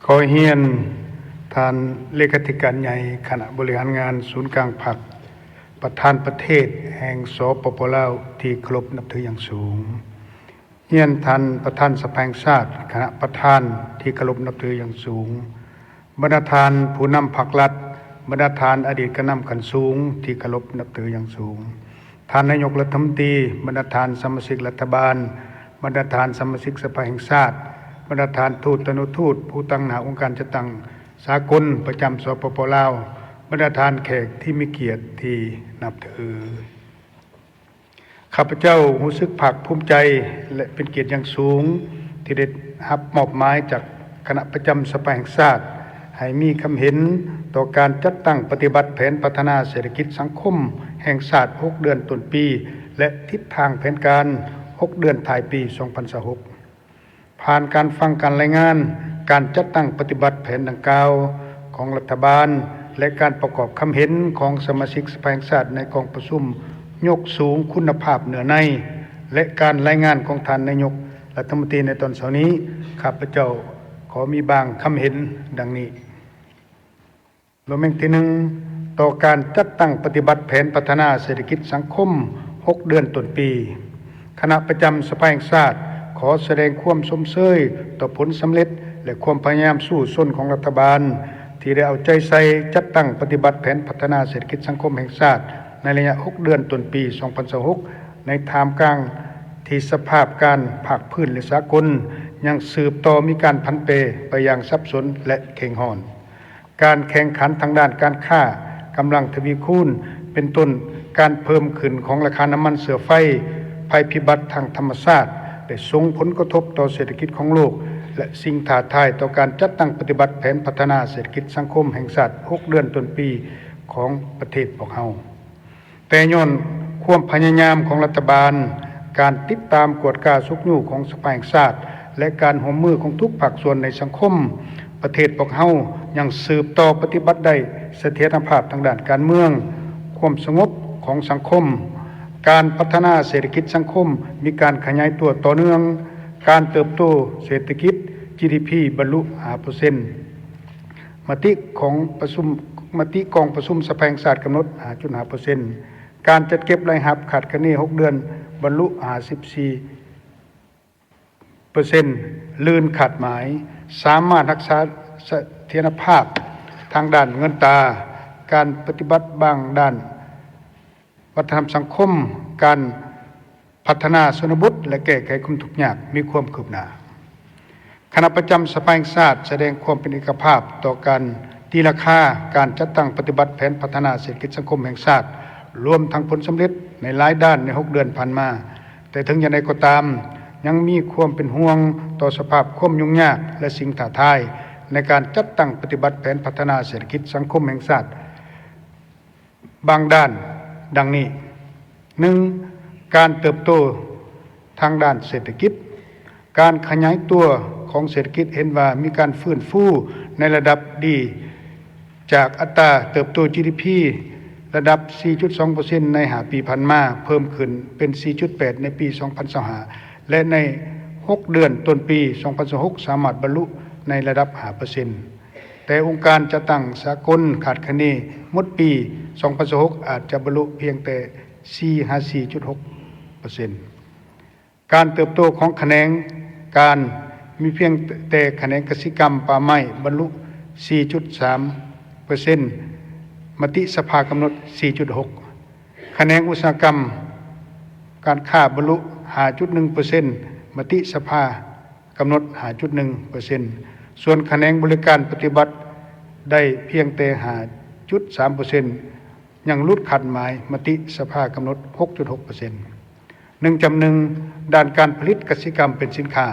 ຂໍຮຽນທ່ານເລຂາທິການໃຫຍ່ຄະນະບໍລິຫານງານສູນກາງພັກ, ປະທານປະເທດແຫ່ງ ສປປ ລາວ ທີ່ເຄົາລົບນັບຖືຢ່າງສູງ, ຮຽນທ່ານປະທານສະພາແຫ່ງຊາດ, ຄະນະປະທານທີ່ເຄົາລົບນັບຖືຢ່າງສູງ, ບັນດາທ່ານຜູ້ນຳພັກລັດ, ບັນດາທ່ານອະດີດການນຳຂັ້ນສູງທີ່ເຄົາລົບນັບຖືຢ່າງສູງ, ທ່ານນາຍົກລັດຖະມົນຕີ, ບັນດາທ່ານສະມາຊິກລັດຖະບານ, ບັນດາທ່ານສະມາຊິກສະພາແຫ່ງຊາດ, ບັນດາທ່ານທູດຕານຸທູດຜູ້ຕາງໜ້າອົງການຈັດຕັ້ງສາກົນປະຈຳ ສປປ ລາວ, ບັນດາທ່ານແຂກທີ່ມີກຽດທີ່ນັບຖື. ຂ້າພະເຈົ້າຮູ້ສຶກພາກພູມໃຈ ແລະ ເປັນກຽດຢ່າງສູງ ທີ່ໄດ້ຮັບມອບໝາຍຈາກຄະນະປະຈຳສະພາແຫ່ງຊາດ ໃຫ້ມີຄຳເຫັນຕໍ່ການຈັດຕັ້ງປະຕິບັດແຜນພັດທະນາເສດຖະກິດສັງຄົມແຫ່ງຊາດຫົກເດືອນຕົ້ນປີ ແລະ ທິດທາງແຜນການຫົກເດືອນທ້າຍປີສອງພັນຊາວຫົກ. ຜ່ານການຟັງການລາຍງານການຈັດຕັ້ງປະຕິບັດແຜນດັ່ງກ່າວຂອງລັດຖະບານ ແລະ ການປະກອບຄຳເຫັນຂອງສະມາຊິກສະພາແຫ່ງຊາດໃນກອງປະຊຸມຍົກສູງຄຸນນະພາບເນື້ອໃນ ແລະ ການລາຍງານຂອງທ່ານນາຍົກລັດຖະມົນຕີໃນຕອນເຊົ້ານີ້, ຂ້າພະເຈົ້າຂໍມີບາງຄຳເຫັນດັ່ງນີ້. ລວມແຫ່ງທີໜຶ່ງ, ຕໍ່ການຈັດຕັ້ງປະຕິບັດແຜນພັດທະນາເສດຖະກິດສັງຄົມຫົກເດືອນຕົ້ນປີ, ຄະນະປະຈຳສະພາແຫ່ງຊາດ ຂໍສະແດງຄວາມຊົມເຊີຍຕໍ່ຜົນສຳເລັດ ແລະ ຄວາມພະຍາຍາມສູ້ຊົນຂອງລັດຖະບານ ທີ່ໄດ້ເອົາໃຈໃສ່ຈັດຕັ້ງປະຕິບັດແຜນພັດທະນາເສດຖະກິດສັງຄົມແຫ່ງຊາດ ໃນໄລຍະຫົກເດືອນຕົ້ນປີສອງພັນຊາວຫົກ ໃນທ່າມກາງທີ່ສະພາບການພາກພື້ນ ແລະ ສາກົນ ຍັງສືບຕໍ່ມີການຜັນແປໄປຢ່າງສັບສົນ ແລະ ເຄັ່ງຮ້ອນ. ການແຂ່ງຂັນທາງດ້ານການຄ້າກຳລັງທະວີຄູນ, ເປັນຕົ້ນການເພີ່ມຂຶ້ນຂອງລາຄານ້ຳມັນເຊື້ອໄຟ, ໄພພິບັດທາງທຳມະຊາດ ໄດ້ສົ່ງຜົນກະທົບຕໍ່ເສດຖະກິດຂອງໂລກ ແລະ ສິ່ງທ້າທາຍຕໍ່ການຈັດຕັ້ງປະຕິບັດແຜນພັດທະນາເສດຖະກິດສັງຄົມແຫ່ງຊາດຫົກເດືອນຕົ້ນປີຂອງປະເທດພວກເຮົາ. ແຕ່ຍ້ອນຄວາມພະຍາຍາມຂອງລັດຖະບານ, ການຕິດຕາມກວດກາຊຸກຍູ້ຂອງສະພາແຫ່ງຊາດ ແລະ ການຮ່ວມມືຂອງທຸກພາກສ່ວນໃນສັງຄົມ, ປະເທດພວກເຮົາຍັງສືບຕໍ່ປະຕິບັດໄດ້ສະຖຽນນະພາບທາງດ້ານການເມືອງ, ຄວາມສະຫງົບຂອງສັງຄົມ, ການພັດທະນາເສດຖະກິດສັງຄົມມີການຂະຫຍາຍຕົວຕໍ່ເນື່ອງ, ການເຕີບໂຕເສດຖະກິດ ຈີດີພີ ບັນລຸຫ້າເປີເຊັນ, ມະຕິຂອງປະຊຸມ, ມະຕິກອງປະຊຸມສະພາແຫ່ງຊາດກຳນົດຫ້າຈຸດຫ້າເປີເຊັນ, ການຈັດເກັບລາຍຮັບຄາດຄະເນຫົກເດືອນບັນລຸຫ້າສິບສີ່ເປີເຊັນ ລື່ນຄາດໝາຍ, ສາມາດຮັກສາສະຖຽນນະພາບທາງດ້ານເງິນຕາ, ການປະຕິບັດບາງດ້ານ ວັດທະນະທຳສັງຄົມ, ການພັດທະນາຊົນນະບົດ ແລະ ແກ້ໄຂຄວາມທຸກຍາກມີຄວາມຄືບໜ້າ. ຄະນະປະຈຳສະພາແຫ່ງຊາດສະແດງຄວາມເປັນເອກະພາບຕໍ່ການຕີລາຄາການຈັດຕັ້ງປະຕິບັດແຜນພັດທະນາເສດຖະກິດສັງຄົມແຫ່ງຊາດ, ລວມທັງຜົນສຳເລັດໃນຫຼາຍດ້ານໃນຫົກເດືອນຜ່ານມາ. ແຕ່ເຖິງຢ່າງໃດກໍຕາມ, ຍັງມີຄວາມເປັນຫ່ວງຕໍ່ສະພາບຄວາມຫຍຸ້ງຍາກ ແລະ ສິ່ງທ້າທາຍໃນການຈັດຕັ້ງປະຕິບັດແຜນພັດທະນາເສດຖະກິດສັງຄົມແຫ່ງຊາດ ບາງດ້ານ ດັ່ງນີ້. ໜຶ່ງ, ການເຕີບໂຕທາງດ້ານເສດຖະກິດ. ການຂະຫຍາຍຕົວຂອງເສດຖະກິດເຫັນວ່າມີການຟື້ນຟູໃນລະດັບດີ ຈາກອັດຕາເຕີບໂຕ ຈີດີພີ ລະດັບສີ່ຈຸດສອງເປີເຊັນໃນຫ້າປີຜ່ານມາ ເພີ່ມຂຶ້ນເປັນສີ່ຈຸດແປດໃນປີສອງພັນຊາວຫ້າ ແລະ ໃນຫົກເດືອນຕົ້ນປີສອງພັນຊາວຫົກ ສາມາດບັນລຸໃນລະດັບຫ້າເປີເຊັນ. ແຕ່ອົງການຈັດຕັ້ງສາກົນຄາດຄະເນໝົດປີສອງພັນຊາວຫົກ ອາດຈະບັນລຸພຽງແຕ່ສີ່ຫາສີ່ຈຸດຫົກເປີເຊັນ. ການເຕີບໂຕຂອງຂະແໜງການມີພຽງແຕ່ຂະແໜງກະສິກຳປ່າໄມ້ບັນລຸສີ່ຈຸດສາມເປີເຊັນ, ມະຕິສະພາກຳນົດສີ່ຈຸດຫົກ. ຂະແໜງອຸດສາຫະກຳການຄ້າບັນລຸຫ້າຈຸດໜຶ່ງເປີເຊັນ, ມະຕິສະພາກຳນົດຫ້າຈຸດໜຶ່ງເປີເຊັນ. ສ່ວນຂະແໜງບໍລິການປະຕິບັດໄດ້ພຽງແຕ່ຫ້າຈຸດສາມເປີເຊັນ, ຍັງຫຼຸດຄາດໝາຍມະຕິສະພາກຳນົດຫົກຈຸດຫົກເປີເຊັນ. ໜຶ່ງຈຳໜຶ່ງ, ດ້ານການຜະລິດກະສິກຳເປັນສິນຄ້າ.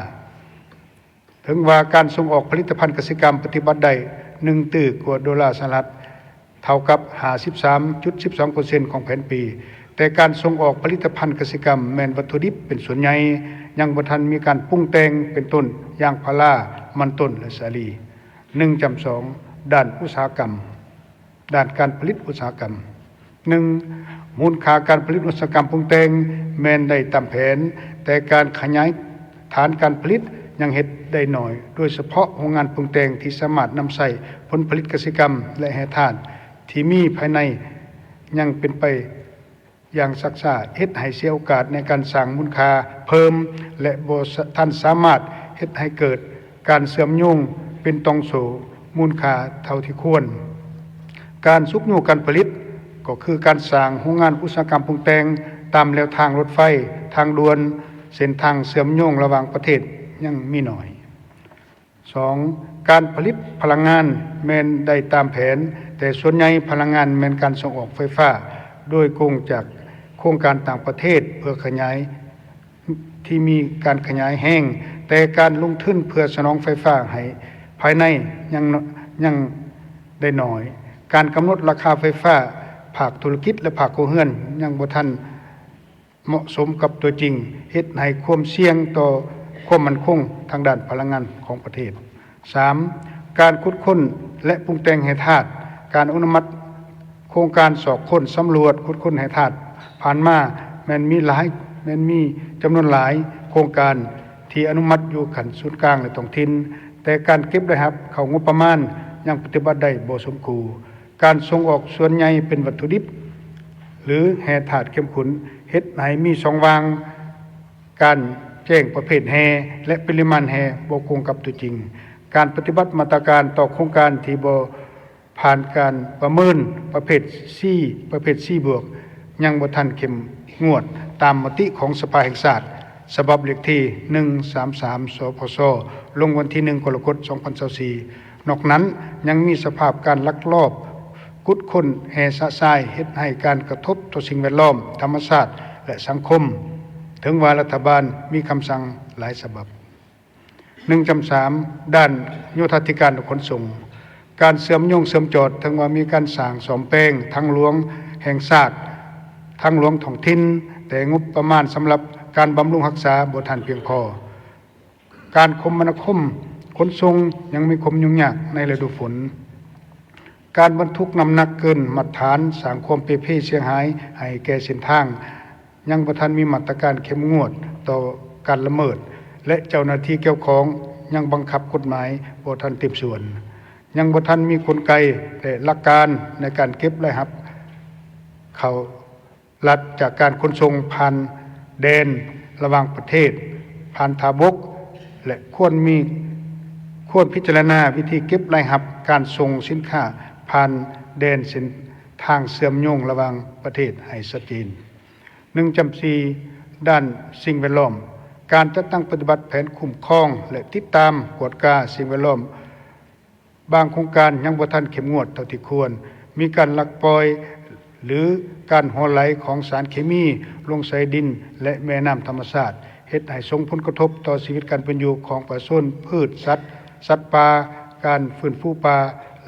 ເຖິງວ່າການສົ່ງອອກຜະລິດຕະພັນກະສິກຳປະຕິບັດໄດ້ໜຶ່ງຕື້ກວ່າໂດລາສະຫະລັດ, ເທົ່າກັບຫ້າສິບສາມຈຸດສິບສອງເປີເຊັນຂອງແຜນປີ, ແຕ່ການສົ່ງອອກຜະລິດຕະພັນກະສິກຳແມ່ນວັດຖຸດິບເປັນສ່ວນໃຫຍ່, ຍັງບໍ່ທັນມີການປຸງແຕ່ງ ເປັນຕົ້ນ ຢາງພາລາ, ມັນຕົ້ນ ແລະ ສາລີ. ໜຶ່ງຈຳສອງ, ດ້ານອຸດສາຫະກຳ. ດ້ານການຜະລິດອຸດສາຫະກຳ. ໜຶ່ງ, ມູນຄ່າການຜະລິດອຸດສາຫະກຳປຸງແຕ່ງແມ່ນໄດ້ຕາມແຜນ, ແຕ່ການຂະຫຍາຍຖານການຜະລິດ ຍັງເຮັດໄດ້ໜ້ອຍ, ໂດຍສະເພາະໂຮງງານປຸງແຕ່ງທີ່ສາມາດນຳໃຊ້ຜົນຜະລິດກະສິກຳ ແລະ ແຮ່ທາດທີ່ມີພາຍໃນຍັງເປັນໄປຢ່າງຊັກຊ້າ, ເຮັດໃຫ້ເສຍໂອກາດໃນການສ້າງມູນຄ່າເພີ່ມ ແລະ ບໍ່ສະ ທັນສາມາດເຮັດໃຫ້ເກີດການເຊື່ອມໂຍງເປັນຕ່ອງໂສ້ມູນຄ່າເທົ່າທີ່ຄວນ. ການຊຸກຍູ້ການຜະລິດ ກໍຄືການສ້າງໂຮງງານອຸດສາຫະກຳປຸງແຕ່ງຕາມແລວທາງລົດໄຟ, ທາງດ່ວນ, ເສັ້ນທາງເຊື່ອມໂຍງລະຫວ່າງປະເທດຍັງມີໜ້ອຍ. ສອງ, ການຜະລິດພະລັງງານແມ່ນໄດ້ຕາມແຜນ, ແຕ່ສ່ວນໃຫຍ່ພະລັງງານແມ່ນການສົ່ງອອກໄຟຟ້າ ໂດຍກົງຈາກໂຄງການຕ່າງປະເທດເພື່ອຂະຫຍາຍ ທີ່ມີການຂະຫຍາຍແຮງ, ແຕ່ການລົງທຶນເພື່ອສະໜອງໄຟຟ້າໃຫ້ພາຍໃນຍັງ ຍັງໄດ້ໜ້ອຍ. ການກຳນົດລາຄາໄຟຟ້າພາກທຸລະກິດ ແລະ ພາກຄົວເຮືອນຍັງບໍ່ທັນ ເໝາະສົມກັບຕົວຈິງ, ເຮັດໃຫ້ຄວາມສ່ຽງຕໍ່ຄວາມໝັ້ນຄົງທາງດ້ານພະລັງງານຂອງປະເທດ. ສາມ, ການຂຸດຄົ້ນ ແລະ ປຸງແຕ່ງແຮ່ທາດ. ການອະນຸມັດໂຄງການຊອກຄົ້ນສຳຫຼວດຂຸດຄົ້ນແຮ່ທາດຜ່ານມາແມ່ນມີຫຼາຍ, ແມ່ນມີຈຳນວນຫຼາຍໂຄງການທີ່ອະນຸມັດຢູ່ຂັ້ນສູນກາງ ແລະ ທ້ອງຖິ່ນ, ແຕ່ການເກັບລາຍຮັບເຂົ້າງົບປະມານຍັງປະຕິບັດໄດ້ບໍ່ສົມຄູ່. ການສົ່ງອອກສ່ວນໃຫຍ່ເປັນວັດຖຸດິບ ຫຼື ແຮ່ທາດເຂັ້ມຂຸ້ນ, ເຮັດໃຫ້ມີຊ່ອງວ່າງການແຈ້ງປະເພດແຮ່ ແລະ ປະລິມານແຮ່ບໍ່ກົງກັບຕົວຈິງ. ການປະຕິບັດມາດຕະການຕໍ່ໂຄງການທີ່ບໍ່ຜ່ານການປະເມີນປະເພດ C ປະເພດ C ບວກ ຍັງບໍ່ທັນເຂັ້ມງວດຕາມມະຕິຂອງສະພາແຫ່ງຊາດ ສະບັບເລກທີ ໜຶ່ງສາມສາມ ສພຊ ລົງວັນທີ ໜຶ່ງ ກໍລະກົດ ສອງພັນຊາວສີ່. ນອກນັ້ນຍັງມີສະພາບການລັກລອບຂຸດຄົ້ນແຮ່ຊະຊາຍ ເຮັດໃຫ້ການກະທົບຕໍ່ສິ່ງແວດລ້ອມ, ທຳມະຊາດ ແລະ ສັງຄົມ, ເຖິງວ່າລັດຖະບານມີຄຳສັ່ງຫຼາຍສະບັບ. ໜຶ່ງຈຳສາມ ດ້ານໂຍທາທິການ ແລະ ຂົນສົ່ງ. ການເຊື່ອມໂຍງເຊື່ອມຈອດ, ເຖິງວ່າມີການສ້າງສ້ອມແປງທາງຫຼວງແຫ່ງຊາດ, ທາງຫຼວງທ້ອງຖິ່ນ, ແຕ່ງົບປະມານສຳລັບການບຳລຸງຮັກສາບໍ່ທັນພຽງພໍ. ການຄົມມະນາຄົມຂົນສົ່ງຍັງມີຄວາມຫຍຸ້ງຍາກໃນລະດູຝົນ. ການບັນທຸກນ້ຳໜັກເກີນມາດຕະຖານສ້າງຄວາມເປ່ເພເສຍຫາຍໃຫ້ແກ່ເສັ້ນທາງ, ຍັງບໍ່ທັນມີມາດຕະການເຂັ້ມງວດຕໍ່ການລະເມີດ ແລະ ເຈົ້າໜ້າທີ່ກ່ຽວຂ້ອງຍັງບັງຄັບກົດໝາຍບໍ່ທັນເຕັມສ່ວນ. ຍັງບໍ່ທັນມີກົນໄກ ແລະ ຫຼັກການໃນການເກັບລາຍຮັບເຂົ້າ ລັດຈາກການຂົນສົ່ງຜ່ານແດນລະຫວ່າງປະເທດ, ຜ່ານທ່າບົກ ແລະ ຄວນມີ, ຄວນພິຈາລະນາວິທີເກັບລາຍຮັບການສົ່ງສິນຄ້າຜ່ານແດນເສັ້ນທາງເຊື່ອມໂຍງລະຫວ່າງປະເທດໃຫ້ຊັດເຈນ. ໜຶ່ງຈຳສີ່ ດ້ານສິ່ງແວດລ້ອມ. ການຈັດຕັ້ງປະຕິບັດແຜນຄຸ້ມຄອງ ແລະ ຕິດຕາມກວດກາສິ່ງແວດລ້ອມ ບາງໂຄງການຍັງບໍ່ທັນເຂັ້ມງວດເທົ່າທີ່ຄວນ, ມີການລັກປ່ອຍ ຫຼື ການຮົ່ວໄຫຼຂອງສານເຄມີລົງໃສ່ດິນ ແລະ ແມ່ນ້ຳທຳມະຊາດ, ເຮັດໃຫ້ສົ່ງຜົນກະທົບຕໍ່ຊີວິດການເປັນຢູ່ຂອງປະຊາຊົນ, ພືດ, ສັດ, ສັດປ່າ, ການຟື້ນຟູປ່າ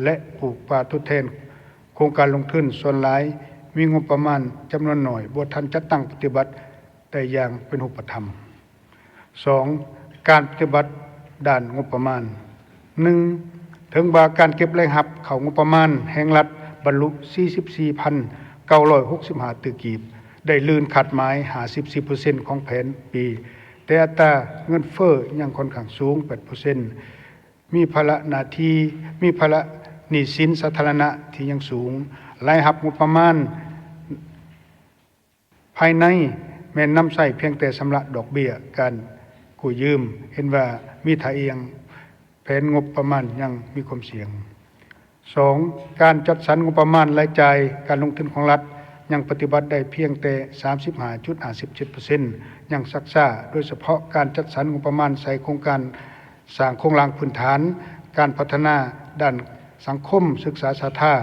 ແລະ ປູກປ່າທົດແທນ. ໂຄງການລົງທຶນສ່ວນຫຼາຍມີງົບປະມານຈຳນວນໜ້ອຍ, ບໍ່ທັນຈັດຕັ້ງປະຕິບັດໄດ້ຢ່າງເປັນຮູບປະທຳ. ສອງ, ການປະຕິບັດດ້ານງົບປະມານ. ໜຶ່ງ, ເຖິງວ່າການເກັບລາຍຮັບເຂົ້າງົບປະມານແຫ່ງລັດບັນລຸສີ່ສິບສີ່ພັນເກົ້າຮ້ອຍຫົກສິບຫ້າຕື້ກີບ, ໄດ້ລື່ນຄາດໝາຍຫ້າສິບສີ່ເປີເຊັນຂອງແຜນປີ, ແຕ່ອັດຕາເງິນເຟີ້ຍັງຂ້ອນຂ້າງສູງ ແປດເປີເຊັນ, ມີພາລະໜ້າທີ່, ມີພາລະໜີ້ສິນສາທາລະນະທີ່ຍັງສູງ, ລາຍຮັບງົບປະມານ ພາຍໃນແມ່ນນຳໃຊ້ພຽງແຕ່ຊຳລະດອກເບ້ຍການກູ້ຢືມ, ເຫັນວ່າມີທ່າອ່ຽງ, ແຜນງົບປະມານຍັງມີຄວາມສ່ຽງ. ສອງ, ການຈັດສັນງົບປະມານລາຍຈ່າຍການລົງທຶນຂອງລັດຍັງປະຕິບັດໄດ້ພຽງແຕ່ສາມສິບຫ້າຈຸດຫ້າສິບເຈັດເປີເຊັນ ຍັງຊັກຊ້າ, ໂດຍສະເພາະການຈັດສັນງົບປະມານໃສ່ໂຄງການສ້າງໂຄງລ່າງພື້ນຖານ, ການພັດທະນາດ້ານສັງຄົມ, ສຶກສາສາທາ,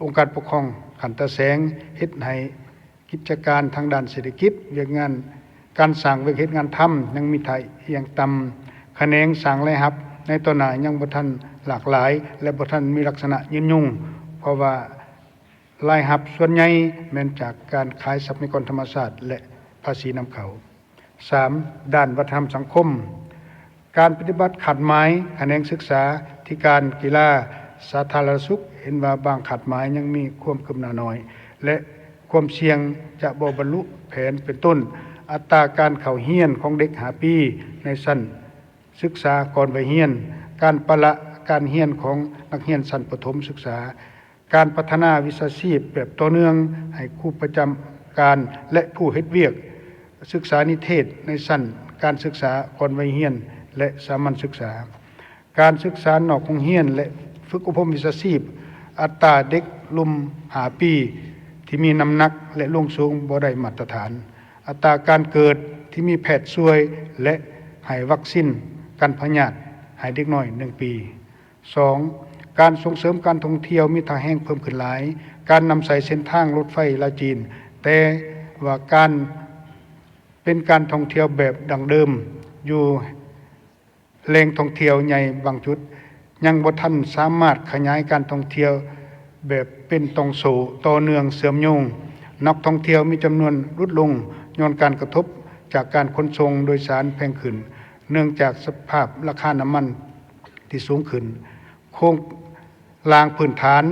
ອົງການປົກຄອງຂັ້ນຕາແສງ, ເຮັດໃຫ້ ກິດຈະການທາງດ້ານເສດຖະກິດ, ວຽກງານ, ການສ້າງວຽກເຮັດງານທຳຍັງມີທ່າອ່ຽງຕ່ຳ, ຂະແໜງສ້າງລາຍຮັບໃນຕໍ່ໜ້າຍັງບໍ່ທັນຫຼາກຫຼາຍ ແລະ ບໍ່ທັນມີລັກສະນະຍືນຍົງ, ເພາະວ່າລາຍຮັບສ່ວນໃຫຍ່ແມ່ນຈາກການຂາຍຊັບພະຍາກອນທຳມະຊາດ ແລະ ພາສີນຳເຂົ້າ. ສາມ, ດ້ານວັດທະນະທຳສັງຄົມ. ການປະຕິບັດຄາດໝາຍຂະແໜງສຶກສາທິການ, ກິລາ, ສາທາລະນະສຸກ ເຫັນວ່າບາງຄາດໝາຍຍັງມີຄວາມຄືບໜ້າໜ້ອຍ ແລະ ຄວາມສ່ຽງຈະບໍ່ບັນລຸແຜນ, ເປັນຕົ້ນ ອັດຕາການເຂົ້າຮຽນຂອງເດັກຫ້າປີໃນຊັ້ນ ສຶກສາກ່ອນໄວຮຽນ, ການປະລະການຮຽນຂອງນັກຮຽນຊັ້ນປະຖົມສຶກສາ, ການພັດທະນາວິຊາຊີບແບບຕໍ່ເນື່ອງໃຫ້ຄູປະຈຳການ ແລະ ຜູ້ເຮັດວຽກສຶກສານິເທດໃນຊັ້ນການສຶກສາກ່ອນໄວຮຽນ ແລະ ສາມັນສຶກສາ, ການສຶກສານອກໂຮງຮຽນ ແລະ ຝຶກອົບຮົມວິຊາຊີບ, ອັດຕາເດັກລຸ່ມຫ້າປີທີ່ມີນ້ຳໜັກ ແລະ ລວງສູງບໍ່ໄດ້ມາດຕະຖານ, ອັດຕາການເກີດທີ່ມີແພດຊ່ວຍ ແລະ ໃຫ້ວັກຊິນກັນພະຍາດໃຫ້ເດັກນ້ອຍໜຶ່ງປີ. ສອງ, ການສົ່ງເສີມການທ່ອງທ່ຽວມີທ່າແຮງເພີ່ມຂຶ້ນຫຼາຍ, ການນຳໃຊ້ເສັ້ນທາງລົດໄຟລາວ-ຈີນ, ແຕ່ວ່າການ ເປັນການທ່ອງທ່ຽວແບບດັ້ງເດີມຢູ່ແຫຼ່ງທ່ອງທ່ຽວໃຫຍ່ບາງຈຸດ, ຍັງບໍ່ທັນສາມາດຂະຫຍາຍການທ່ອງທ່ຽວແບບເປັນຕ່ອງໂສ້ຕໍ່ເນື່ອງເຊື່ອມໂຍງ. ນັກທ່ອງທ່ຽວມີຈຳນວນຫຼຸດລົງຍ້ອນການກະທົບຈາກການຂົນສົ່ງໂດຍສານແພງຂຶ້ນ ເນື່ອງຈາກສະພາບລາຄານ້ຳມັນທີ່ສູງຂຶ້ນ. ໂຄງລ່າງພື້ນຖານ,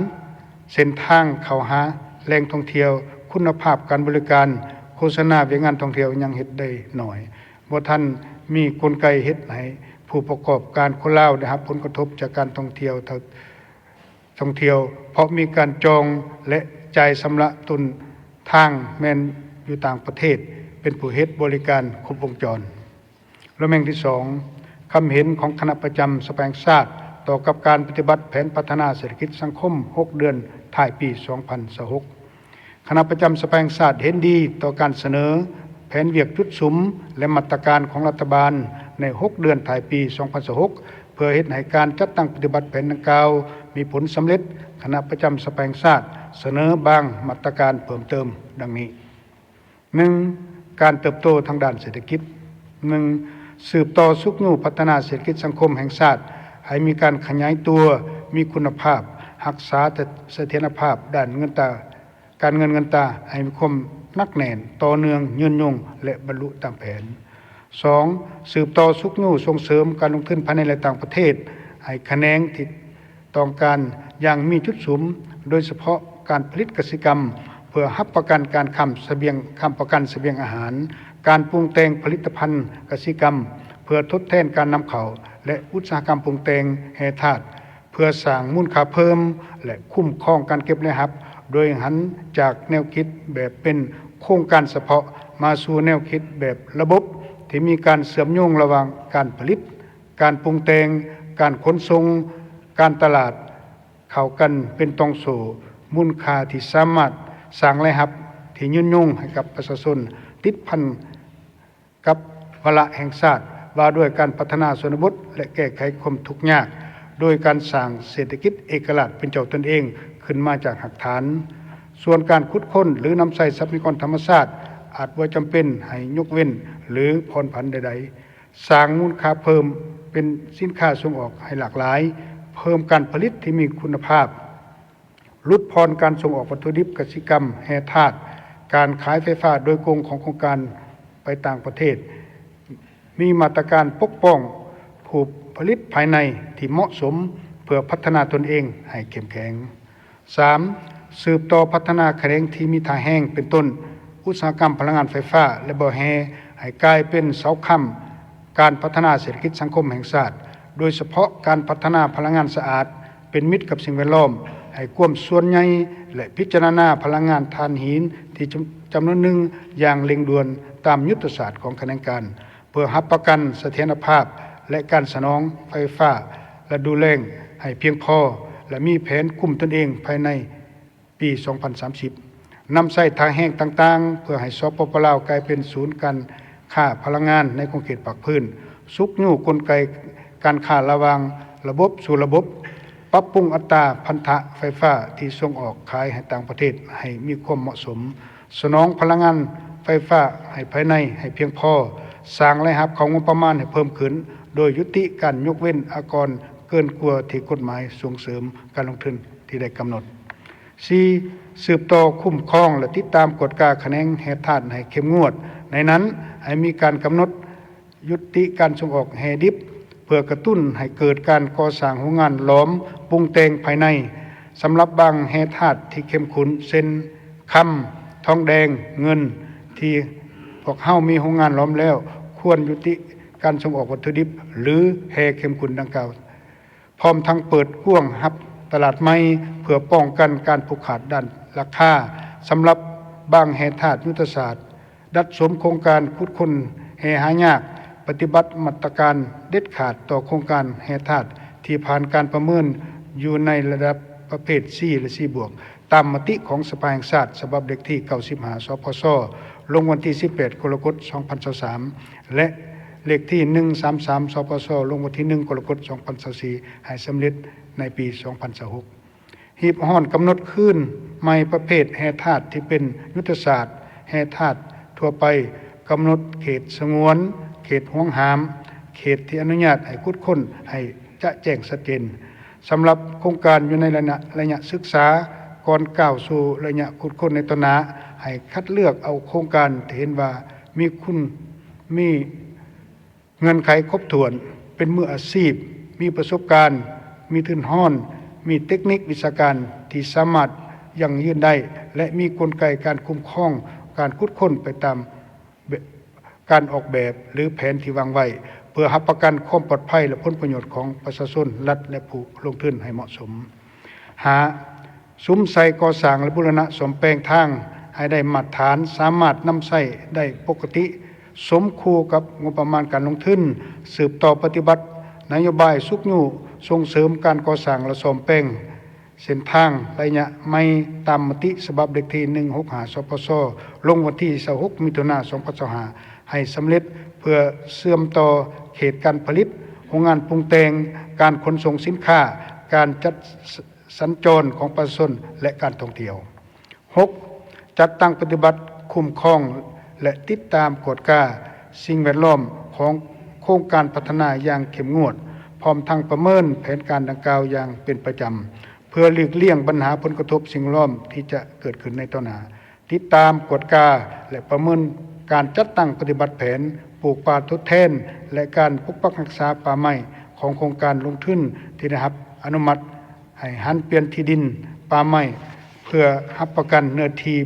ເສັ້ນທາງເຂົ້າຫາແຫຼ່ງທ່ອງທ່ຽວ, ຄຸນນະພາບການບໍລິການ, ໂຄສະນາວຽກງານທ່ອງທ່ຽວຍັງເຮັດໄດ້ໜ້ອຍ, ບໍ່ທັນມີກົນໄກເຮັດໃຫ້ຜູ້ປະກອບການຄົນລາວໄດ້ຮັບຜົນກະທົບຈາກການທ່ອງທ່ຽວ ທ່ອງທ່ຽວ ເພາະມີການຈອງ ແລະ ຈ່າຍຊຳລະຕົ້ນທາງແມ່ນຢູ່ຕ່າງປະເທດເປັນຜູ້ເຮັດບໍລິການຄົບວົງຈອນ. ລະແມ່ນທີສອງ, ຄຳເຫັນຂອງຄະນະປະຈຳສະພາແຫ່ງຊາດຕໍ່ກັບການປະຕິບັດແຜນພັດທະນາເສດຖະກິດສັງຄົມຫົກເດືອນທ້າຍປີສອງພັນຊາວຫົກ. ຄະນະປະຈຳສະພາແຫ່ງຊາດເຫັນດີຕໍ່ການສະເໜີແຜນວຽກຈຸດສຸມ ແລະ ມາດຕະການຂອງລັດຖະບານໃນຫົກເດືອນທ້າຍປີສອງພັນຊາວຫົກ ເພື່ອເຮັດໃຫ້ການຈັດຕັ້ງປະຕິບັດແຜນດັ່ງກ່າວມີຜົນສຳເລັດ. ຄະນະປະຈຳສະພາແຫ່ງຊາດສະເໜີບາງມາດຕະການເພີ່ມເຕີມດັ່ງນີ້. ໜຶ່ງ, ການເຕີບໂຕທາງດ້ານເສດຖະກິດ. ໜຶ່ງ, ສືບຕໍ່ຊຸກຍູ້ພັດທະນາເສດຖະກິດສັງຄົມແຫ່ງຊາດໃຫ້ມີການຂະຫຍາຍຕົວ, ມີຄຸນນະພາບ, ຮັກສາສະຖຽນນະພາບດ້ານເງິນຕາ, ການເງິນເງິນຕາໃຫ້ມີຄວາມໜັກແໜ້ນ, ຕໍ່ເນື່ອງ, ຍືນຍົງ ແລະ ບັນລຸຕາມແຜນ. ສອງ, ສືບຕໍ່ຊຸກຍູ້ສົ່ງເສີມການລົງທຶນພາຍໃນ ແລະ ຕ່າງປະເທດໃຫ້ຂະແໜງທີ່ ຕ້ອງການຢ່າງມີຈຸດສຸມ, ໂດຍສະເພາະການຜະລິດກະສິກຳເພື່ອຮັບປະກັນການຄ້ຳສະບຽງ, ຄ້ຳປະກັນສະບຽງອາຫານ, ການປຸງແຕ່ງຜະລິດຕະພັນກະສິກຳເພື່ອທົດແທນການນຳເຂົ້າ ແລະ ອຸດສາຫະກຳປຸງແຕ່ງແຮ່ທາດ ເພື່ອສ້າງມູນຄ່າເພີ່ມ ແລະ ຄຸ້ມຄອງການເກັບລາຍຮັບ ໂດຍຫັນຈາກແນວຄິດແບບເປັນໂຄງການສະເພາະ ມາສູ່ແນວຄິດແບບລະບົບທີ່ມີການເຊື່ອມໂຍງລະຫວ່າງການຜະລິດ, ການປຸງແຕ່ງ, ການຂົນສົ່ງ, ການຕະຫຼາດ ເຂົ້າກັນເປັນຕ່ອງໂສ້ມູນຄ່າທີ່ສາມາດສ້າງລາຍຮັບທີ່ຍືນຍົງໃຫ້ກັບປະຊາຊົນ, ຕິດພັນກັບວາລະແຫ່ງຊາດວ່າດ້ວຍການພັດທະນາຊົນນະບົດ ແລະ ແກ້ໄຂຄວາມທຸກຍາກ ໂດຍການສ້າງເສດຖະກິດເອກະລາດເປັນເຈົ້າຕົນເອງຂຶ້ນມາຈາກຮາກຖານ. ສ່ວນການຂຸດຄົ້ນ ຫຼື ນຳໃຊ້ຊັບພະຍາກອນທຳມະຊາດ ອາດບໍ່ຈຳເປັນໃຫ້ຍົກເວັ້ນ ຫຼື ຜ່ອນຜັນໃດໆ. ສ້າງມູນຄ່າເພີ່ມເປັນສິນຄ້າສົ່ງອອກໃຫ້ຫຼາກຫຼາຍ, ເພີ່ມການຜະລິດທີ່ມີຄຸນນະພາບ, ຫຼຸດຜ່ອນການສົ່ງອອກວັດຖຸດິບກະສິກຳແຮ່ທາດ, ການຂາຍໄຟຟ້າໂດຍກົງຂອງໂຄງການໄປຕ່າງປະເທດ, ມີມາດຕະການປົກປ້ອງຜູ້ຜະລິດພາຍໃນທີ່ເໝາະສົມ ເພື່ອພັດທະນາຕົນເອງໃຫ້ເຂັ້ມແຂງ. ສາມ, ສືບຕໍ່ພັດທະນາຂະແໜງທີ່ມີທ່າແຮງ ເປັນຕົ້ນ ອຸດສາຫະກຳພະລັງງານໄຟຟ້າ ແລະ ບໍ່ແຮ່ ໃຫ້ກາຍເປັນເສົາຄ້ຳການພັດທະນາເສດຖະກິດສັງຄົມແຫ່ງຊາດ, ໂດຍສະເພາະການພັດທະນາພະລັງງານສະອາດ ເປັນມິດກັບສິ່ງແວດລ້ອມ, ໃຫ້ກວມສ່ວນໃຫຍ່ ແລະ ພິຈາລະນາພະລັງງານຖ່ານຫີນທີ່ຈຳ, ຈຳນວນໜຶ່ງຢ່າງເລັ່ງດ່ວນຕາມຍຸດທະສາດຂອງຂະແໜງການ. ເພື່ອຮັບປະກັນສະຖຽນນະພາບ ແລະ ການສະໜອງໄຟຟ້າລະດູແລ້ງໃຫ້ພຽງພໍ ແລະ ມີແຜນກຸ້ມຕົນເອງພາຍໃນປີສອງພັນສາມສິບ. ນຳໃຊ້ທ່າແຮງຕ່າງໆ ເພື່ອໃຫ້ ສປປ ລາວ ກາຍເປັນສູນການຄ້າພະລັງງານໃນຂົງເຂດພາກພື້ນ, ຊຸກຍູ້ກົນໄກການຄ້າລະຫວ່າງລະບົບສູ່ລະບົບ, ປັບປຸງອັດຕາພັນທະໄຟຟ້າທີ່ສົ່ງອອກຂາຍໃຫ້ຕ່າງປະເທດໃຫ້ມີຄວາມເໝາະສົມ, ສະໜອງພະລັງງານໄຟຟ້າໃຫ້ພາຍໃນໃຫ້ພຽງພໍ, ສ້າງລາຍຮັບເຂົ້າງົບປະມານໃຫ້ເພີ່ມຂຶ້ນ ໂດຍຍຸຕິການຍົກເວັ້ນອາກອນເກີນກວ່າທີ່ກົດໝາຍສົ່ງເສີມການລົງທຶນທີ່ໄດ້ກຳນົດ. ສີ່, ສືບຕໍ່ຄຸ້ມຄອງ ແລະ ຕິດຕາມກວດກາຂະແໜງແຮ່ທາດໃຫ້ເຂັ້ມງວດ, ໃນນັ້ນໃຫ້ມີການກຳນົດ ຍຸຕິການສົ່ງອອກແຮ່ດິບ ເພື່ອກະຕຸ້ນໃຫ້ເກີດການກໍ່ສ້າງໂຮງງານຫຼອມປຸງແຕ່ງພາຍໃນ ສຳລັບບາງແຮ່ທາດທີ່ເຂັ້ມຂຸ້ນ ເຊັ່ນ ຄຳ, ທອງແດງ, ເງິນ ທີ່ພວກເຮົາມີໂຮງງານຫຼອມແລ້ວ ຄວນຍຸຕິ ການສົ່ງອອກວັດຖຸດິບ ຫຼື ແຮ່ເຂັ້ມຂຸດດັ່ງກ່າວ, ພ້ອມທັງເປີດກວ້າງຮັບຕະຫຼາດໃໝ່ ເພື່ອປ້ອງກັນການຜູກຂາດດ້ານລາຄາ ສຳລັບບາງແຮ່ທາດຍຸດທະສາດ, ດັດສົມໂຄງການຂຸດຄົ້ນແຮ່ຫາຍາກ, ປະຕິບັດມາດຕະການເດັດຂາດຕໍ່ໂຄງການແຮ່ທາດທີ່ຜ່ານການປະເມີນຢູ່ໃນລະດັບປະເພດ C ແລະ C ບວກ ຕາມມະຕິຂອງສະພາແຫ່ງຊາດ ສະບັບເລກທີເກົ້າສິບຫ້າ ສພຊ ລົງວັນທີສິບແປດ ກໍລະກົດ ສອງພັນຊາວສາມ ແລະ ເລກທີໜຶ່ງສາມສາມ ສພຊ ລົງວັນທີໜຶ່ງ ກໍລະກົດ ສອງພັນຊາວສີ່ ໃຫ້ສຳເລັດໃນປີສອງພັນຊາວຫົກ. ຮີບຮ້ອນກຳນົດຄືນໃໝ່ປະເພດແຮ່ທາດທີ່ເປັນຍຸດທະສາດແຮ່ທາດທົ່ວໄປ, ກຳນົດເຂດສະຫງວນ, ເຂດຫວງຫ້າມ, ເຂດທີ່ອະນຸຍາດໃຫ້ຂຸດຄົ້ນໃຫ້ຈະແຈ້ງຊັດເຈນ. ສຳລັບໂຄງການຢູ່ໃນໄລຍະ ໄລຍະສຶກສາ, ກ່ອນກ້າວສູ່ໄລຍະຂຸດຄົ້ນໃນຕໍ່ໜ້າ, ໃຫ້ຄັດເລືອກເອົາໂຄງການທີ່ເຫັນວ່າມີຄຸນ ມີເງື່ອນໄຂຄົບຖ້ວນ, ເປັນມືອາຊີບ, ມີປະສົບການ, ມີທຶນຮອນ, ມີເຕັກນິກວິຊາການທີ່ສາມາດຢັ້ງຢືນໄດ້ ແລະ ມີກົນໄກການຄຸ້ມຄອງການຂຸດຄົ້ນໄປຕາມ ແບບ ການອອກແບບ ຫຼື ແຜນທີ່ວາງໄວ້ ເພື່ອຮັບປະກັນຄວາມປອດໄພ ແລະ ຜົນປະໂຫຍດຂອງປະຊາຊົນ, ລັດ ແລະ ຜູ້ລົງທຶນໃຫ້ເໝາະສົມ. ຫ້າ, ສຸມໃສ່ກໍ່ສ້າງ ແລະ ບູລະນະສ້ອມແປງທາງໃຫ້ໄດ້ມາດຖານ, ສາມາດນຳໃຊ້ໄດ້ປົກກະຕິ, ສົມຄູ່ກັບງົບປະມານການລົງທຶນ, ສືບຕໍ່ປະຕິບັດນະໂຍບາຍຊຸກຍູ້ສົ່ງເສີມການກໍ່ສ້າງ ແລະ ສ້ອມແປງ ເສັ້ນທາງໄລຍະໃໝ່ຕາມມະຕິສະບັບເລກທີໜຶ່ງຫົກຫ້າ ສພຊ ລົງວັນທີຊາວຫົກ ມິຖຸນາ ສອງພັນຊາວຫ້າ ໃຫ້ສຳເລັດ ເພື່ອເຊື່ອມຕໍ່ເຂດການຜະລິດ, ໂຮງງານປຸງແຕ່ງ, ການຂົນສົ່ງສິນຄ້າ, ການຈັດ ສ- ສັນຈອນຂອງປະຊາຊົນ ແລະ ການທ່ອງທ່ຽວ. ຫົກ, ຈັດຕັ້ງປະຕິບັດ, ຄຸ້ມຄອງ ແລະ ຕິດຕາມກວດກາສິ່ງແວດລ້ອມຂອງໂຄງການພັດທະນາຢ່າງເຂັ້ມງວດ, ພ້ອມທັງປະເມີນແຜນການດັ່ງກ່າວຢ່າງເປັນປະຈຳ ເພື່ອຫຼີກລ່ຽງບັນຫາຜົນກະທົບສິ່ງແວດລ້ອມທີ່ຈະເກີດຂຶ້ນໃນຕໍ່ໜ້າ, ຕິດຕາມ, ກວດກາ ແລະ ປະເມີນການຈັດຕັ້ງປະຕິບັດແຜນປູກປ່າທົດແທນ ແລະ ການປົກປັກຮັກສາປ່າໄມ້ຂອງໂຄງການລົງທຶນທີ່ໄດ້ຮັບອະນຸມັດໃຫ້ຫັນປ່ຽນທີ່ດິນປ່າໄມ້ ເພື່ອຮັບປະກັນເນື້ອທີ່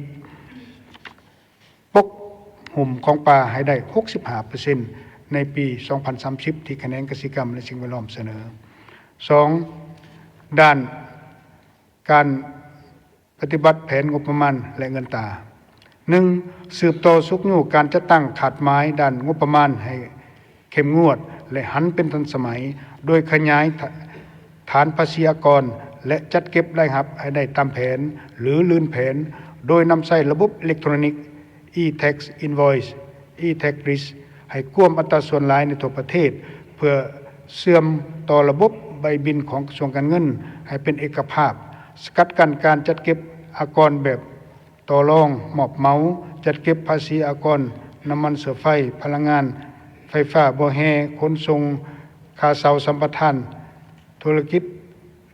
ປົກຫຸ້ມຂອງປ່າໃຫ້ໄດ້ຫົກສິບຫ້າເປີເຊັນ ໃນປີສອງພັນສາມສິບ ທີ່ຂະແໜງກະສິກຳ ແລະ ສິ່ງແວດລ້ອມສະເໜີ. ສອງ, ດ້ານການປະຕິບັດແຜນງົບປະມານ ແລະ ເງິນຕາ. ໜຶ່ງ, ສືບຕໍ່ຊຸກຍູ້ການຈັດຕັ້ງຄາດໝາຍດ້ານງົບປະມານໃຫ້ ເຂັ້ມງວດ ແລະ ຫັນເປັນທັນສະໄໝ, ໂດຍຂະຫຍາຍຖ- ຖານພາສີອາກອນ ແລະ ຈັດເກັບລາຍຮັບໃຫ້ໄດ້ຕາມແຜນ ຫຼື ລື່ນແຜນ, ໂດຍນຳໃຊ້ລະບົບເອເລັກໂທຣນິກ e-tax invoice, e-tax list ໃຫ້ກວມອັດຕາສ່ວນຫຼາຍໃນທົ່ວປະເທດ, ເພື່ອເຊື່ອມຕໍ່ລະບົບໃບບິນຂອງກະຊວງການເງິນໃຫ້ເປັນເອກະພາບ, ສະກັດກັ້ນການຈັດເກັບອາກອນແບບ ຕໍ່ລອງ, ມອບເໝົາ, ຈັດເກັບພາສີອາກອນ, ນ້ຳມັນເຊື້ອໄຟ, ພະລັງງານໄຟຟ້າ, ບໍ່ແຮ່, ຂົນສົ່ງ, ຄ່າເຊົ່າສຳປະທານ, ທຸລະກິດ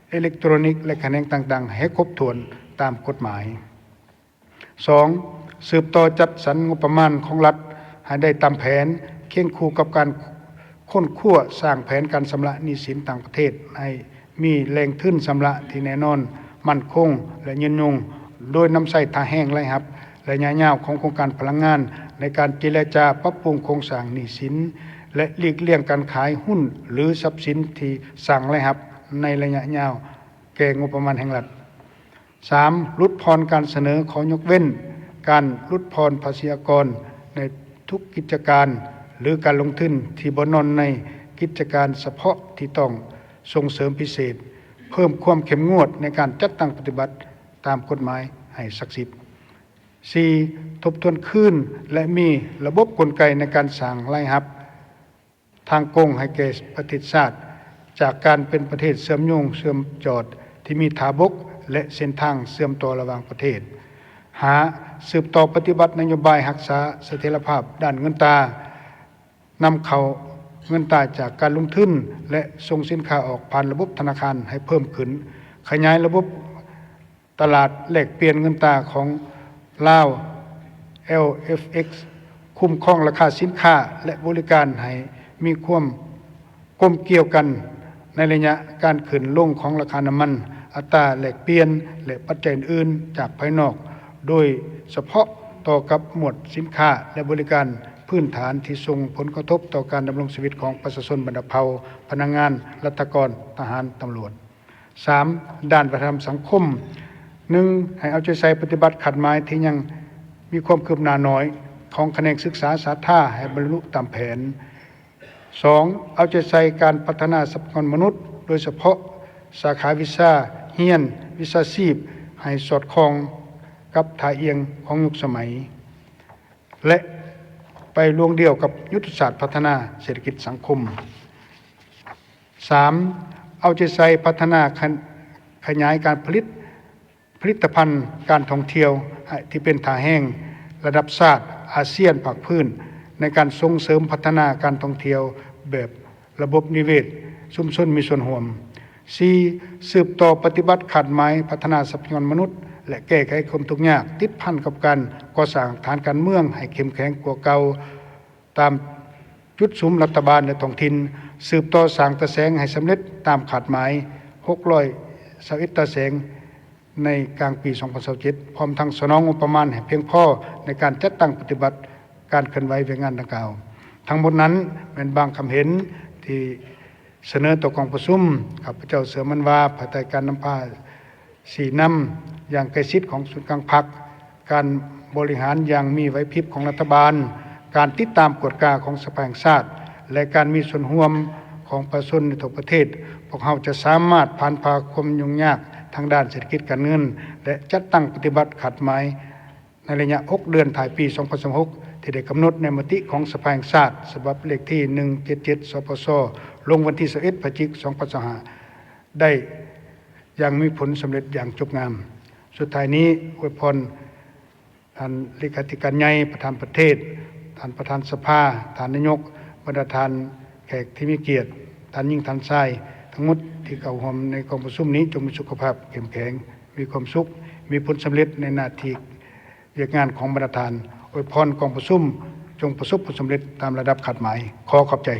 ເອເລັກໂຕຣນິກ ແລະ ຂະແໜງຕ່າງໆ ໃຫ້ຄົບຖ້ວນຕາມກົດໝາຍ. ສອງ, ສືບຕໍ່ຈັດສັນງົບປະມານຂອງລັດໃຫ້ໄດ້ຕາມແຜນ, ຄຽງຄູ່ກັບການຄົ້ນຄວ້າສ້າງແຜນການຊຳລະໜີ້ສິນຕ່າງປະເທດໃຫ້ ມີແຫຼ່ງທຶນຊຳລະທີ່ແນ່ນອນ, ໝັ້ນຄົງ ແລະ ຍືນຍົງ, ໂດຍນຳໃຊ້ທ່າແຮງລາຍຮັບໄລຍະຍາວຂອງໂຄງການພະລັງງານ ໃນການເຈລະຈາປັບປຸງໂຄງສ້າງໜີ້ສິນ ແລະ ຫຼີກລ່ຽງການຂາຍຫຸ້ນ ຫຼື ຊັບສິນທີ່ສ້າງລາຍຮັບໃນໄລຍະຍາວແກ່ງົບປະມານແຫ່ງລັດ. ສາມ, ຫຼຸດຜ່ອນການສະເໜີຂໍຍົກເວັ້ນການຫຼຸດຜ່ອນພາສີອາກອນໃນທຸກກິດຈະການ ຫຼື ການລົງທຶນທີ່ບໍ່ນອນໃນກິດຈະການສະເພາະທີ່ຕ້ອງ ສົ່ງເສີມພິເສດ, ເພີ່ມຄວາມເຂັ້ມງວດໃນການຈັດຕັ້ງປະຕິບັດຕາມກົດໝາຍໃຫ້ສັກສິດ. ສີ່, ທົບທວນຄືນ ແລະ ມີລະບົບກົນໄກໃນການສ້າງລາຍຮັບທາງກົງໃຫ້ແກ່ປະເທດຊາດ ຈາກການເປັນປະເທດເຊື່ອມໂຍງເຊື່ອມຈອດທີ່ມີທ່າບົກ ແລະ ເສັ້ນທາງເຊື່ອມຕໍ່ລະຫວ່າງປະເທດ. ຫ້າ, ສືບຕໍ່ປະຕິບັດນະໂຍບາຍຮັກສາສະຖຽນລະພາບດ້ານເງິນຕາ, ນຳເຂົ້າເງິນຕາຈາກການລົງທຶນ ແລະ ສົ່ງສິນຄ້າອອກຜ່ານລະບົບທະນາຄານໃຫ້ເພີ່ມຂຶ້ນ, ຂະຫຍາຍລະບົບຕະຫຼາດແລກປ່ຽນເງິນຕາຂອງລາວ LFX, ຄຸ້ມຄອງລາຄາສິນຄ້າ ແລະ ບໍລິການໃຫ້ມີຄວາມກົມກ່ຽວກັນໃນໄລຍະການຂຶ້ນລົງຂອງລາຄານ້ຳມັນ, ອັດຕາແລກປ່ຽນ ແລະ ປັດໄຈອື່ນໆຈາກພາຍນອກ, ໂດຍສະເພາະຕໍ່ກັບໝວດສິນຄ້າ ແລະ ບໍລິການ ພື້ນຖານທີ່ສົ່ງຜົນກະທົບຕໍ່ການດຳລົງຊີວິດຂອງປະຊາຊົນບັນດາເຜົ່າ, ພະນັກງານ, ລັດຖະກອນ, ທະຫານ, ຕຳຫຼວດ. ສາມ, ດ້ານວັດທະນະທຳສັງຄົມ. ໜຶ່ງ, ໃຫ້ເອົາໃຈໃສ່ປະຕິບັດຄາດໝາຍທີ່ຍັງມີຄວາມຄືບໜ້າໜ້ອຍຂອງຂະແໜງສຶກສາສາທາໃຫ້ບັນລຸຕາມແຜນ. ສອງ, ເອົາໃຈໃສ່ການພັດທະນາຊັບພະຍາກອນມະນຸດ, ໂດຍສະເພາະສາຂາວິຊາຮຽນ, ວິຊາຊີບ ໃຫ້ສອດຄ່ອງກັບທ່າອ່ຽງຂອງຍຸກສະໄໝ ແລະ ໄປລວງດຽວກັບຍຸດທະສາດພັດທະນາເສດຖະກິດສັງຄົມ. ສາມ, ເອົາໃຈໃສ່ພັດທະນາ ຂະ ຂະຫຍາຍການຜະລິດ ຜະລິດຕະພັນການທ່ອງທ່ຽວທີ່ເປັນທ່າແຮງລະດັບຊາດ, ອາຊຽນ, ພາກພື້ນ ໃນການສົ່ງເສີມພັດທະນາການທ່ອງທ່ຽວແບບລະບົບນິເວດຊຸມຊົນມີສ່ວນຮ່ວມ. ສີ່, ສືບຕໍ່ປະຕິບັດຄາດໝາຍພັດທະນາຊັບພະຍາກອນມະນຸດ ແລະ ແກ້ໄຂຄວາມທຸກຍາກ ຕິດພັນກັບການກໍ່ສ້າງຖານການເມືອງໃຫ້ເຂັ້ມແຂງກວ່າເກົ່າ ຕາມຈຸດສຸມລັດຖະບານ ແລະ ທ້ອງຖິ່ນ, ສືບຕໍ່ສ້າງຕາແສງໃຫ້ສຳເລັດຕາມຄາດໝາຍ ຫົກຮ້ອຍຊາວເອັດຕາແສງ ໃນກາງປີສອງພັນຊາວເຈັດ ພ້ອມທັງສະໜອງງົບປະມານໃຫ້ພຽງພໍໃນການຈັດຕັ້ງປະຕິບັດການເຄື່ອນໄຫວວຽກງານດັ່ງກ່າວ. ທັງໝົດນັ້ນແມ່ນບາງຄຳເຫັນທີ່ສະເໜີຕໍ່ກອງປະຊຸມ. ຂ້າພະເຈົ້າເຊື່ອໝັ້ນວ່າ ພາຍໃຕ້ການນຳພາຊີ້ນຳຢ່າງໃກ້ຊິດຂອງສູນກາງພັກ, ການບໍລິຫານຢ່າງມີໄຫວພິບຂອງລັດຖະບານ, ການຕິດຕາມກວດກາຂອງສະພາແຫ່ງຊາດ ແລະ ການມີສ່ວນຮ່ວມຂອງປະຊາຊົນໃນທົ່ວປະເທດ, ພວກເຮົາຈະສາມາດຜ່ານຜ່າຄວາມຫຍຸ້ງຍາກທາງດ້ານເສດຖະກິດການເງິນ ແລະ ຈັດຕັ້ງປະຕິບັດຄາດໝາຍໃນໄລຍະຫົກເດືອນທ້າຍປີສອງພັນຊາວຫົກ ທີ່ໄດ້ກຳນົດໃນມະຕິຂອງສະພາແຫ່ງຊາດ ສະບັບເລກທີໜຶ່ງເຈັດເຈັດ ສປຊ ລົງວັນທີຊາວເອັດ ພະຈິກ ສອງພັນຊາວຫ້າ ໄດ້ຢ່າງມີຜົນສຳເລັດຢ່າງຈົບງາມ. ສຸດທ້າຍນີ້ ອວຍພອນ ທ່ານເລຂາທິການໃຫຍ່, ປະທານປະເທດ, ທ່ານປະທານສະພາ, ທ່ານນາຍົກ, ບັນດາທ່ານແຂກທີ່ມີກຽດ, ທ່ານຍິງ, ທ່ານຊາຍ, ທັງໝົດທີ່ເຂົ້າຮ່ວມໃນກອງປະຊຸມນີ້ ຈົ່ງມີສຸຂະພາບເຂັ້ມແຂງ, ມີຄວາມສຸກ, ມີຜົນສຳເລັດໃນໜ້າທີ່ວຽກງານຂອງບັນດາທ່ານ. ອວຍພອນກອງປະຊຸມຈົ່ງປະສົບຜົນສຳເລັດຕາມລະດັບຄາດໝາຍ. ຂໍຂອບໃຈ.